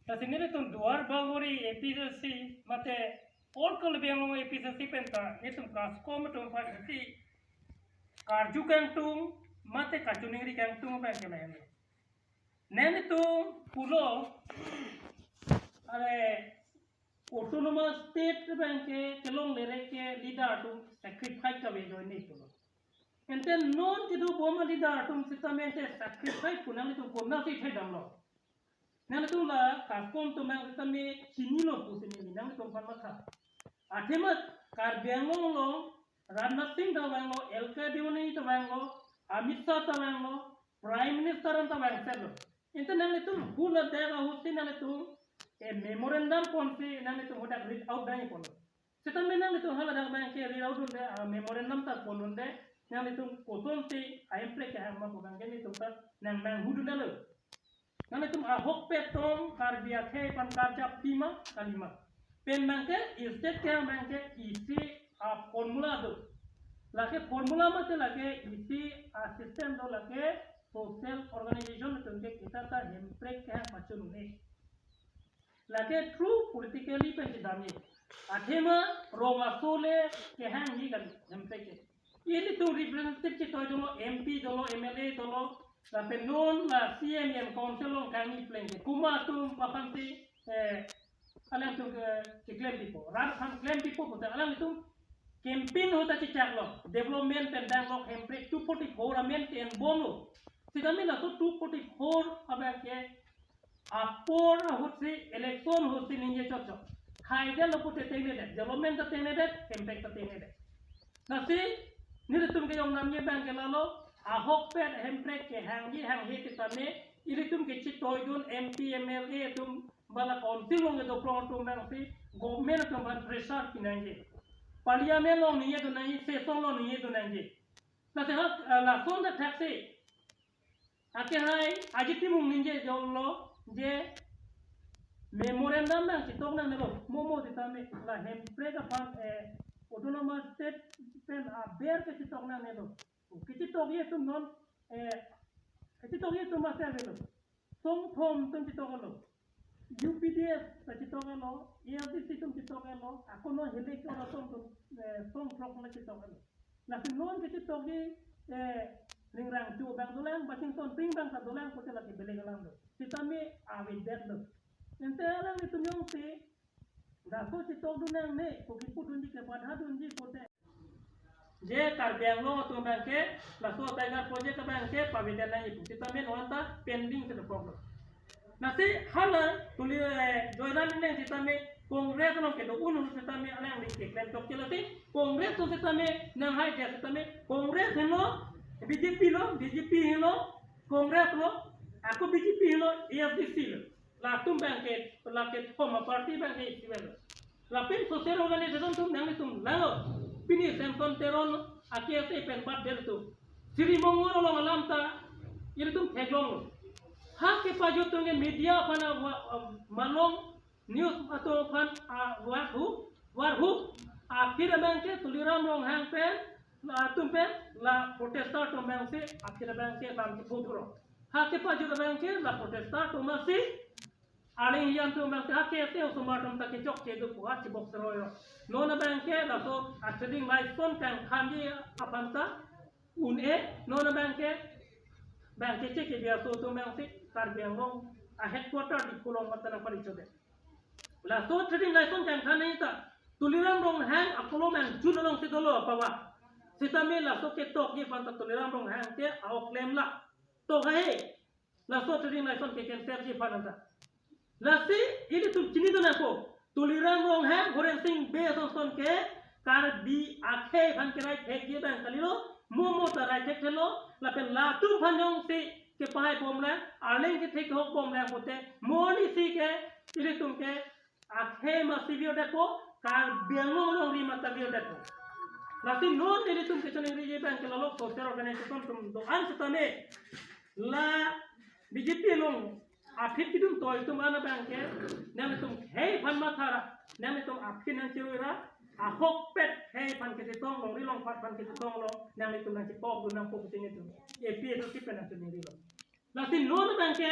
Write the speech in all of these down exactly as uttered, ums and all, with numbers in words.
Lasi nelitum Duar Bagori A P H L C mate all Karbi Anglong A P H L C pen ta nelitum KASCOM atum aphan isi karju kangtung mate kachiningri kangtung abang ke lahenlo. Nelitum pulo, are, autonomous state abang ke kelongle ke leader atum sacrifice kave do ne pulo. Ante non kedobom a leader atum sitame ante sacrifice pu nanglitum konatsi thekdamlo? Nanglitum la KASCOM atum abang sitame chinilo pusi neli nanglitum aphan matha. Athema Karbi Anglong along Rajnath Singh ta vanglo, L K Advani ta vanglo, Amit Shah ta vanglo, Prime Minister an ta vangsetlo. Ante nanglitum hula dak ahutsi nanglitum, eh, memorandum ponsi nanglitum hadak read out dai ponlo. Sitame nanglitum haladak abang ke read out dunde, ah, memorandum ta pondunde, nanglitum kosonsi ahemprek kehang ma pu abang ke nelitum ta nang nang hudundelo. Nanglitum ahokpet tong Karbi akhei aphan karjap pima kalima. Pen abang ke state kehang abang ke isi a-formula do. Lake formula mate lake isi a-system do, lake social organization atum ke kita ta hemprek kehang pachun-un-e. Lake through politically pen chedamji. Athema rong aso le kehangji kali hemprek ke. Ilitum representative chetoidunlo, M P dolo, M L A dolo, lapen non la C M M council along kangni pleng ke. Komat atum aphansi, eh, alangtum, eh, keklem pipo. Rat aphan klem pipo puta alangtum campaign ahut ta chechaklo. Development pen danglok hemprek two forty-four amendment bomlo. Sitame laso two forty-four abang ke apor ahutsi election ahutsi ningje chotchot. Haidetlo pute tengnedet, development ta tengnedet, hemprek ta tengnedet. Lasi nelitum kejong namji abang ke lalo, ahokpet hemprek kehangji hanghe sitame, ilitum kechetoidun M P M L A atum, ba la council along kedo phrong atum abangsi government atum aphan pressure pinangji. Parliament along ningjedun nangji, session along ningjedun nangji. Lasi ha, eh, lason ta thaksi. Akehai ajitimung ningje jonglo je memorandum nangchetok nangnelo, mo mo sitame la hemprek aphan, eh, autonomous state pen aber kechetok nangnelo. Kechetokji atum non, eh, kechetokji atum ase avelo. Songthom atum chetoklo. U P D F ta chetoklo, A R D C atum chetoklo, ako non hilek ora song atum, eh, song throk na chetoklo. Lasi non kechetokji, eh, Ringrangcho abang dolang, Bachington Ping abang ta dolang, kote lake belek alam do. Sitame avedetlo. Ante alanglitum jongsi, laso chetokdun nangne, ko kipudunji kepadadunji kote. Je Karbi Anglong atum abang ke, laso Tiger Project abang ke, pavedet nangji pu. Sitame non ta pending si dokoklo. Lasi hala tuli, eh, Joyram Engleng sitame Congress along kedo-un sitame alangli keklem chokche lasi Congress atum sitame nanghaidet sitame Congress helo, B J P lo, B J P helo, Congress lo, ako B J P helo, A S D C lo. Latum abang ke, lake form a-party abang ke isi avelo. Lapen social organization atum nanglitum lalo. Pini Samson Teron a-case pen batdet atum. Sri Mongon along alam ta ilitum theklonglo. Ha kepajut atum ke media aphan a wa-, a Malong news atum aphan a warhu, warhu. Aphi abang ke Tuliram Ronghang pen, latum pen, la protester atum abangsi, aphi abang ke lam kepu thuro. Ha kepajut abang ke, la protester atum asi, aling yan atum abangsi, ha ke ase osomar atum ta kechokche do pu ha chibok seroiro. Non abang ke, laso a-trading license kangthanji aphan ta un-e, non abang ke, abang ke che ke biaso atum abangsi, Karbi Anglong a-headquarter Diphu along mate nangparichodet. Laso trading license kangthan nangji ta, Tuliram Ronghang akolom angchun alongsi dolo apawa. Sitame laso ketokji aphan ta Tuliram Ronghang ke a-ok klemlo. Tok hai, laso trading license ke cancelji aphan anta. Lasi ilitum chinidun ako, Tuliram Ronghang, Horen Sing Bey asonson ke Karbi akhei aphan kerai thekji abang kalilo, mo mo ta rai thekthelo, lapen latum aphan jongsi kepahai bomlang, arleng kethek hok bomlang pute, mo ni si ke, ilitum ke, akhei masi virdetpo, Karbi Anglong alongri mate virdetpo. Lasi non ilitum kechoningriji abang ke lalo social organization atum do-an sitame, la B J P along aphi kedun toi atum an abang ke, nanglitum khei aphan mathara, nanglitum aphi nangcherui ra, ahokpet khei aphan kechetong, longri longpat aphan kechetong lo, nanglitum nangchepokdun nangpo pusi nelitum A P H L C pen nangchoningrilo. Lasi non abang ke,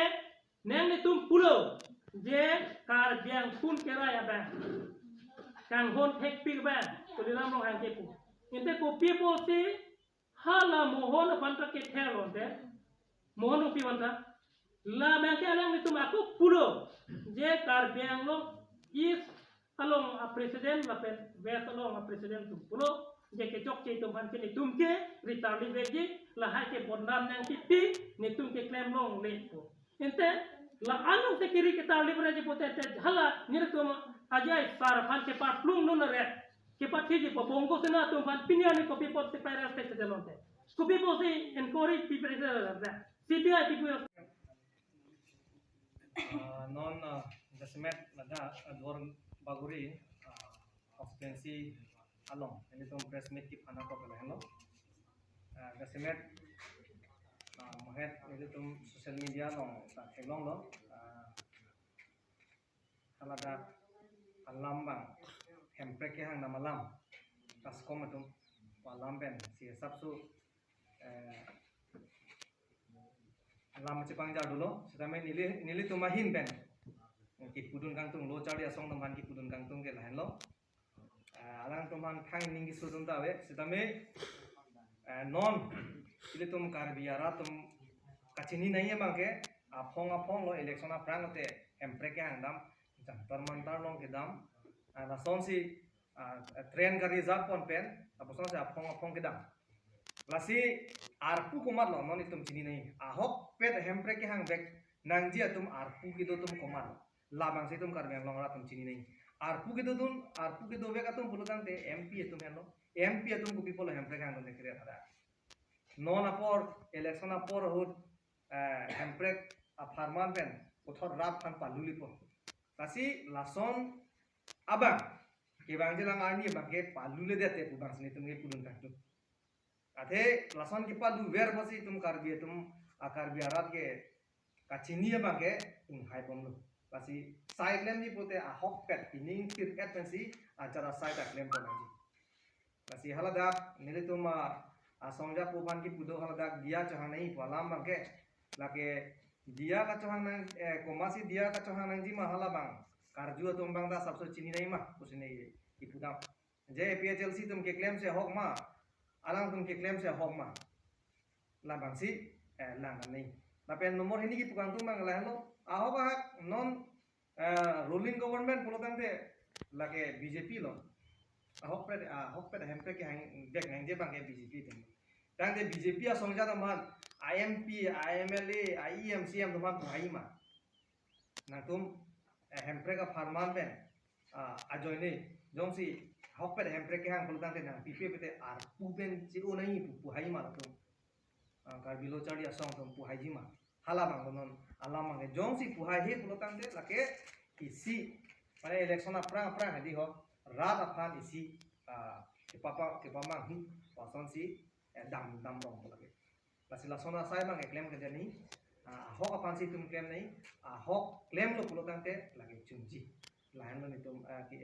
nanglitum pulo, je Karbi Anglong kerai abang, kanghon thekpik abang Tuliram Ronghang kepu. Ante kopi pusi hala Mohon aphan ta kethe lonte, Mohon Rongpi aphan ta. Labang ke alanglitum ako pulo je Karbi Anglong East along a president lapen West along a president atum pulo je kechokche atum aphan ke netum ke ritarli vekji, lahai ke bodnam nangkipi, netum keklem longle pu. Ante la anong te kiri ketarli breji pote te hala nelitum ajai sar aphan kepaplung non re, kepathiji po Bongo Sena atum aphan pini arni kopi pusi pairas te te lonte, kopi pusi inquiry pi pre te C B I pi pu. Ah, non, ah, jasemet ladak, ah, Duar Bagori, ah, constituency along nelitum press meet kephan ako pala henlo. Ah, jasemet, ah, mohet nelitum social media along ta theklonglo. Ah, haladak alam abang, Hemprek kehang dam alam, Taskom atum alam pen si hisap su, eh, alam chepangjar dolo, sitame neli, nelitum ahin pen kipudun kangtung, lo charli asong atum aphan kipudun kangtung ke lahenlo. Eh, alangtum aphan thang ning keso atum ta ave, sitame, eh, non ilitum Karbi arat atum kachini nangji abang ke aphong aphong lo, election aphrang lote Hemprek kehang dam, Jantar Mantar along kedam, ah, lasonsi, ah, train ka-reserve pon pen, lapuson si aphong aphong kedam. Lasi arpu komat lo non itum chini nangji. Ahokpet Hemprek kehang vek nangji atum arpu kedo atum komat lo. Labangsi itum Karbi Anglong arat atum chini nangji. Arpu kedodun, arpu kedovek atum pulo tangte M P atum henlo. M P atum kopi pulo Hemprek kehang dam kere ada. Non apor, election apor ahut, eh, Hemprek apharman pen puthot rat aphan palu lipo. Lasi lason abang kevangjilang arni abang ke paluledet te pu abangsi nelitum kepudun kangtung. Athe lason kepaluver pusi itum Karbi atum, a Karbi arat ke kachini abang ke inghai bomlo. Lasi sai klemji pute ahokpet pining thir-et pensi ajat asai ta klem pon nangji. Lasi haladak nelitum a, asongja pu aphan kipu do, haladak diya chohang nangji pu alam abang ke. Lake diya kachohang nang, eh, komatsi diya kachohang nangji ma hala abang karju atum abang ta hisap su chini nangji ma pusi neli kipu dam. Je A P H L C atum keklemsi ahok ma, alangtum keklemsi ahok ma, labangsi, eh, lang nangji. Lapen nomor hini kipu kangtung abang lahenlo, ahok ahak non, eh, ruling government pulo tangte lake B J P lo. Ahokpet, ahokpet Hemprek kehang vek nangji abang ke B J P atum. Tangte B J P asongja atum aphan, a M P, a M L A, a E M, C E M atum aphan puhai ma, nangtum, eh, Hemprek apharman pen, ah, ajoine jongsi ahokpet Hemprek kehang pulo tangte nangpipe pute arpu pen che-o nangji pu puhai ma latum. Ah, Karbi lo charli asong atum puhaiji ma. Hala abang non alam abang ke jongsi puhaihe pulo tangte lake isi, mane election aphrang aphrang hadi ho, rat aphan isi, ah, kepapa, kepamanghu pu asonsi, eh, dam, dam rong lake. Lasi lason asai abang ke klem kejani, ah, ahok aphansi itum klem nangji, ahok klemlo pulo tangte lake chunji. Lahenlo nelitum, ah, ke